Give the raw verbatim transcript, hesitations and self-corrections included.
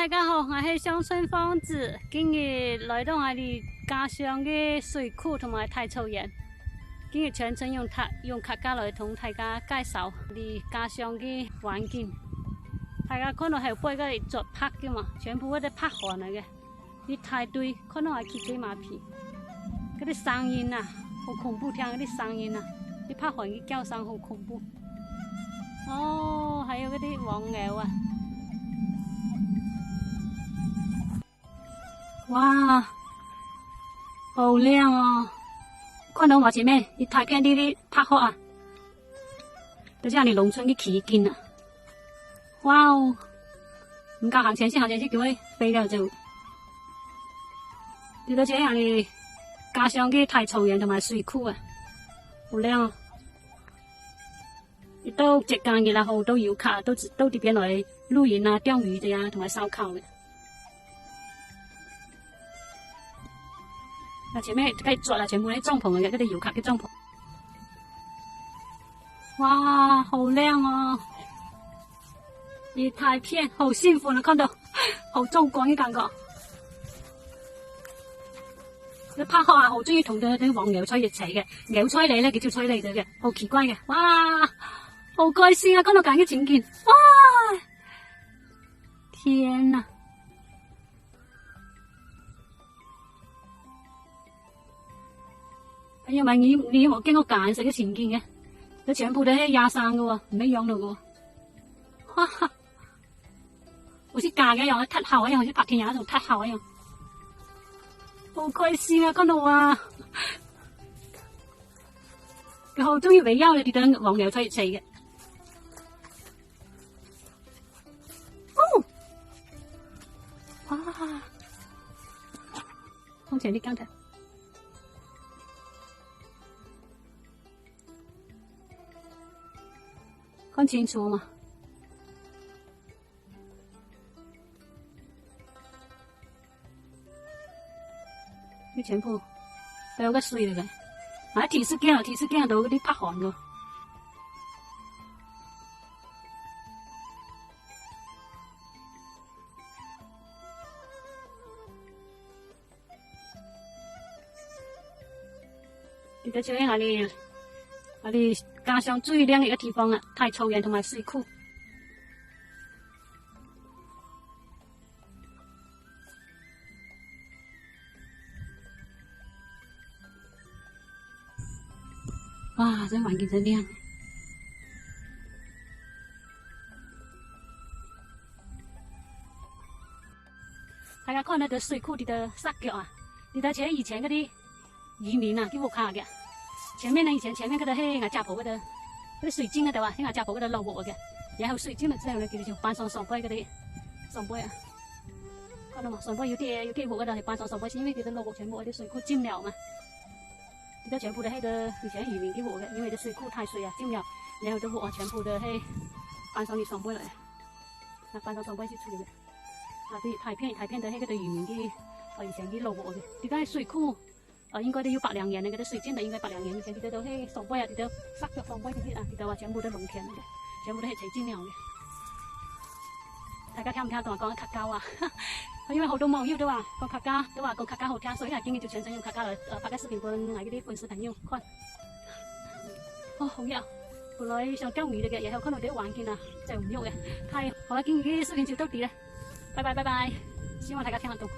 大家好，𠊎係鄉村芳子，今日來到𠊎俚家鄉个水庫同埋大草原。今日全程用客，用客家來同大家介紹𠊎俚家鄉个環境。大家看到後背該一座白个嘛，全部該兜白糠來个，一大堆，看到𠊎起雞嫲皮。該兜聲音啊，好恐怖，聽該兜聲音啊，該白糠个叫聲好恐怖。 哦，還有該兜黃牛啊。哇，好靚哦！看到𠊎前面一大片綠綠白糠啊，就像你農村个奇景啊。哇哦，毋敢行前去，行前去就會飛了就。這个就像你家鄉个大草原同埋水庫啊，好靚哦！ 一到節假日啦，好多遊客都，都這邊來露營啊、釣魚个啊，同埋燒烤个。那前面該桌啊，全部係帳篷个，該兜遊客个帳篷。哇，好靚哦！一大片，好幸福啊，看到，好壯觀个感覺。該白糠啊，好中意同該，該黃牛菜一齊个，牛菜來了，佢就菜來个，好奇怪个。哇！ 好開心啊！看到恁樣个情景，哇！天哪！哎呀媽，你，你有無見過恁樣个情景个？這全部都係野生个哦，毋係養个哦。哈哈，好似假个樣，忒好个樣，好似白天那種忒好个樣。好開心啊，看到啊！ 然後終於圍繞了這兜黃牛出去食个。哦！哇！往前你看看。看清楚嘛。 你全部都有个水了个。啊，第一時間哦，第一時間都有个白糠个。 這个就係𠊎俚，𠊎俚家鄉最靚个一个地方啊，大草原同埋水庫。哇，這環境真靚。 大家看該个水庫裡个石腳啊，裡頭就係以前該兜移民啊，佢屋下个。前面呢，以前前面該兜係𠊎姐婆該兜，該兜水浸該兜啊，係𠊎姐婆該兜老屋个。然後水浸了之後呢，佢就搬上上背該兜，上背啊。看到無？上背有兜，有兜屋該兜係搬上上背，係因為佢兜老屋全部該兜水庫浸了嘛。這兜全部都係該兜以前移民个屋个，因為該水庫大水啊，浸了，然後該屋啊全部都係搬上去上背來。 啊，搬到上背去住个。啊，對，大片大片个，該个都移民个，呃，以前个老屋个。這个水庫，呃，應該都有百零年个，該个水浸个應該百零年以前，這个都係上背啊，這个石腳上背這个啊，這个啊，全部都農田个，全部都係水浸了个。大家聽毋聽懂𠊎講个客家話？因為好多網友都話講客家，都話講客家好聽，所以啊，今日就全程用客家來，呃，拍个視頻分𠊎个粉絲朋友看。 哦，好熱啊！本來想釣魚个，然後看到這環境啊，真有肉个。太好了，今日个視頻就到這了，拜拜拜拜，希望大家聽得懂。